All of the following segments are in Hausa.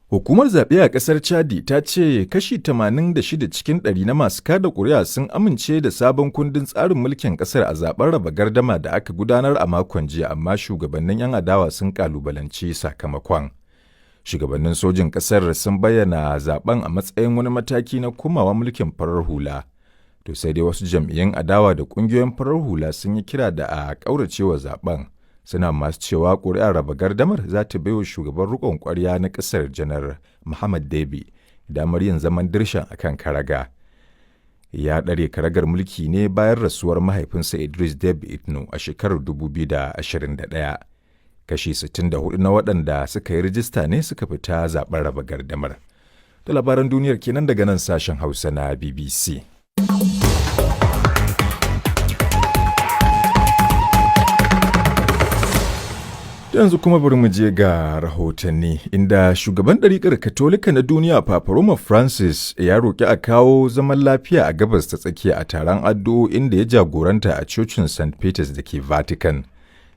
Hukumar zaɓe a ƙasar Chadi ta ce kashi 86 cikin ɗari na masu kada ƙuri'a sun amince da sabon kundin tsarin mulkin ƙasar a zaɓen raba gardama da aka gudanar a makon jiya, amma shugabannin 'yan adawa sun ƙalubalanci sakamakon. Shugabannin sojin ƙasar sun bayyana zaɓen a matsayin wani mataki na komawa mulkin farar hula. To sai dai wasu jam'iyyun adawa da ƙungiyoyin farar hula sun yi kira da a ƙauracewa zaɓen. Suna masu cewa ƙuri'ar raba gardamar za ta baiwa shugaban riƙon ƙwarya na ƙasar, Janar Muhammad Deby, damar yin zaman dirshan a kan karaga. Ya ɗare karagar mulki ne bayan rasuwar mahaifinsa Idris Deby Itno a shekarar 2021. Kashi 64 na waɗanda suka yi rijista ne suka fita zaɓen raba gardamar. Da labaran duniyar kenan daga nan sashen Hausa na BBC. Yanzu kuma bari mu je ga rahotanni, inda shugaban ɗariƙar Katolika na duniya, Papa Roma Francis, ya roƙi a kawo zaman lafiya a Gabas ta Tsakiya a taron addu'o'in da ya jagoranta a cocin St. Peters da ke Vatican,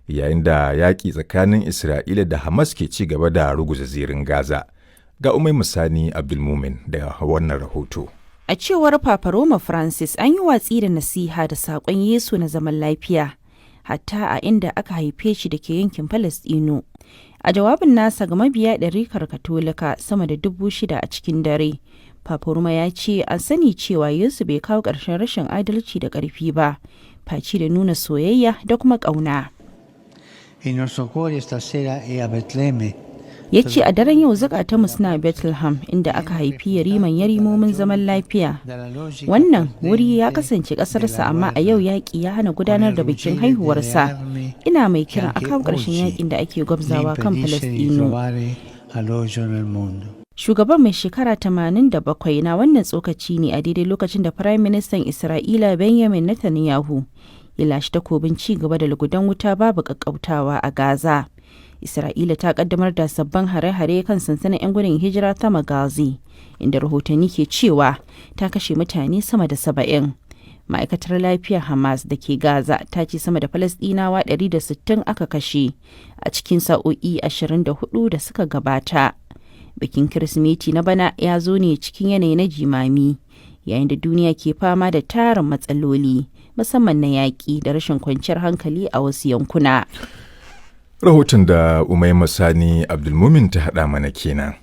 yayin da yaƙi tsakanin Isra'ila da Hamas ke ci gaba da ruguza zirin Gaza. Ga Umai Musani Abdulmumin da wannan rahoto. A cewar Papa Roma Francis, an yi watsi da nasiha da saƙon Yesu na zaman lafiya, hatta a inda aka haife shi da ke yankin Falasɗinu. A jawabin nasa ga mabiya ɗarikar Katolika sama da 6,000 a cikin dare, Papa Roma ya ce an sani cewa Yesu bai kawo ƙarshen rashin adalci da ƙarfi ba, face da nuna soyayya da kuma ƙauna. Il nostro cuore stasera è a Betlemme. Ya ce a daren yau zukatanmu suna Bethlehem, inda aka haifi yariman yarimomin zaman lafiya. Wannan wuri ya kasance kasarsa, amma a yau yaƙi ya hana gudanar da bikin haihuwarsa. Ina mai kiran a kawo ƙarshen yakin da ake gwabzawa kan Falasɗinu. Shugaban mai shekara 87 na wannan tsokaci ne a daidai lokacin da Firayim Ministan Isra'ila Benjamin Netanyahu ya lashe takobin ci gaba da lugudan wuta babu ƙaƙƙautawa a Gaza. Isra'ila ta kaddamar da sabbin hare-hare kan sansanin 'yan gudun hijira ta Magazi, inda rahotanni ke cewa ta kashe mutane sama da 70. Ma'aikatar lafiyar Hamas da ke Gaza ta ce sama da Falasɗinawa 160 aka kashe a cikin sa'o'i 24 da suka gabata. Bikin Kirsimeti na bana ya zo ne cikin yanayi na jimami, yayin da duniya ke fama da tarin matsaloli, musamman na yaƙi da rashin kwanciyar hankali a wasu yankuna. Rahoton da Umaima Sani Abdulmumin ta haɗa mana kenan.